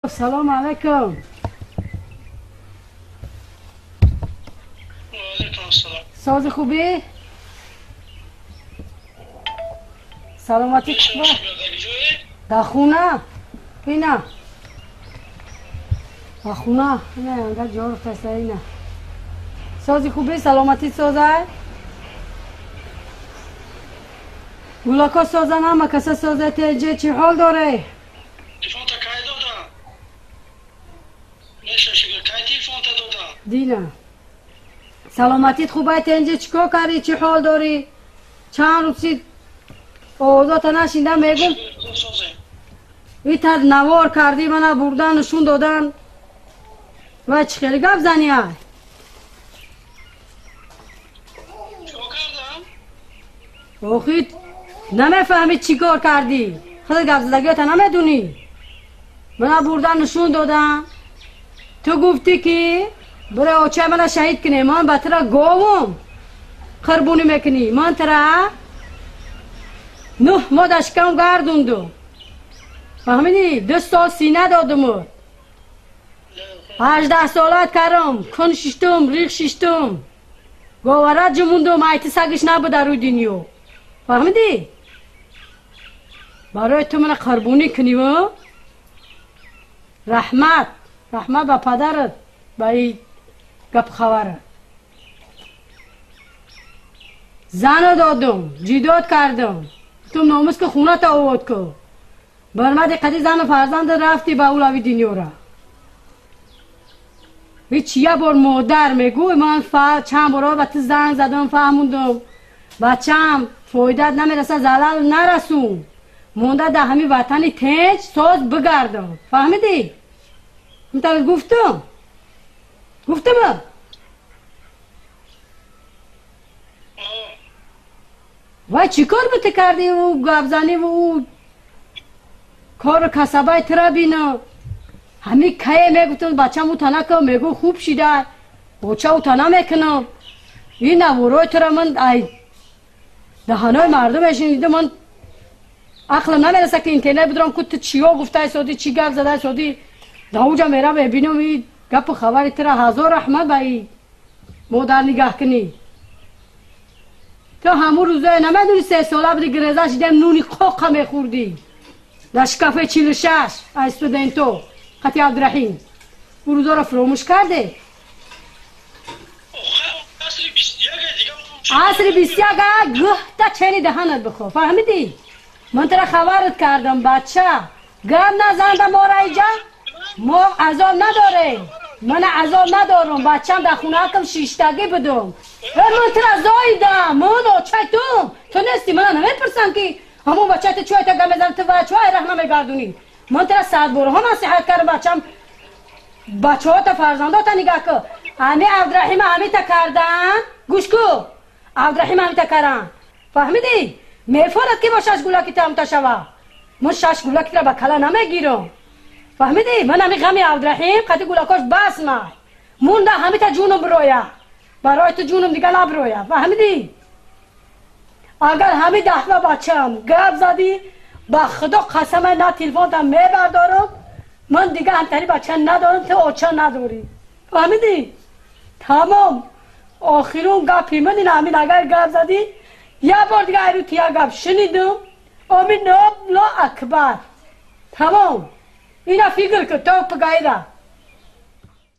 Салом алейкум. Сози хубӣ? Саломатӣ хуб? Дар хона? Ина. Дар хона. Ина янга ҷо рафтаста ина. Сози хубӣ? Саломатӣ созай? Гулако созан, ҳама каса созай, теҷе чӣ ҳол дорӣ? Телефонта кай додам? Меша шугр, кай телефонта додам? Дина. Саломатит хубай, тенҷе чӣ кор кардӣ, чӣ ҳол дорӣ? Чанд рӯзи овозота нашинда мегум. Итар навор кардӣ, мана бурдан, нишон додан. Вай чӣ хеле гап зани ай? Охи намефаҳмӣ чӣ кор кардӣ? Худ гапзадагиёта намедунӣ. Мана бурдан, нишон додан. Ту гуфтӣ ки бира очай мана шаҳид кунем, ман ба тура говум қурбонӣ мекунӣ. Ман тура 9 моҳ дар шикам гардондум. Фаҳмидӣ? 2 сол сина додумут. 18 солат кардам, кун шиштум, риғ шиштум. Говара ҷумондум, айти сагиш набуда рӯи дунё. Фаҳмидӣ? Барои ту мана қурбонӣ куниву? Раҳмат, раҳмат ба падарат, ба ин гап хабара. Зану додум, ҷидод кардум. Ту номус ки хоната овод ку. Бармади қади зану фарзанд рафтӣ ба улави дунёра. Ҳеч як бор модар мегӯй, ман чанд бор ба ту занг задам, фаҳмондум. Бачаам, фоидат намераса, залал нарасун. Монда дар ҳамин ватани тинч соз бигардам. Фаҳмидӣ? Мтавр гуфтум. Гуфтум? Вай чӣ кор бу ту кардӣ ӯ гапзанӣ ӯ кору касабаи тура бино? Ҳамин кае мегуфтум бачам ӯ тана кун, мегӯ хуб шида, боча ӯ тана мекунам. Ин наворои тура ман ай даҳанои мардум мешунидам, ман ақлам намераса ки интернет бидорам ку ту чиё гуфтай содӣ, чӣ гап задай содӣ. Дар уҷа мерам мебинам ин гапу хабари тура. Ҳазор раҳмат ба ин модар нигаҳ кунӣ. Ту ҳамун рӯзое намедонӣ 3 сола будӣ, гиреза шидем, нуни қоқа мехӯрдӣ дар шкафаи 46 аз студенто қати Абдураҳим. Ӯ рӯзоро фуромӯш карде? Асри 21 гӯҳта чени даҳанат бихо. Фаҳмидӣ? Ман тура хабарат кардам, бача. Гап назанда мора иҷа. Мо азоб надорем. Ман азоб надорам. Бачам дар хонаакам шиштагӣ будум. Ман тура зоидам. Ман очай тум. Ту нести, мана намепурсам ки ҳамон бачаи ту чой та гап мезанӣ, ту ва чой раҳ намегардонӣ. Ман тура 100 борҳо насиҳат кардам, бачам. Бачаҳота, фарзандота нигаҳ кун. Ҳами Абдураҳима ҳамита кардан. Гӯш ку. Абдураҳима ҳамита кардан. Фаҳмидӣ? Мефорад ки бо 6 гулаки тамта шава. Ман 6 гулакитра ба кала намегирам. Фаҳмидӣ? Ман ҳами ғами Абдураҳим қади гулакош бас май. Монда ҳамита ҷунум бироя. Барои ту ҷунум дига набироя. Фаҳмидӣ? Агар ҳами дафъа бачам гап задӣ, ба худо қасама на телефонтам мебардорам. Ман дига ҳамтари бача надорам, ту оча надорӣ. Фаҳмидӣ? Тамом. Охирун гапи ман ин ҳамин. Агар гап задӣ, як бор дига айру ту як гап шунидум, омин ло акбар. Тамом. Ина фикр кун, то пгаира.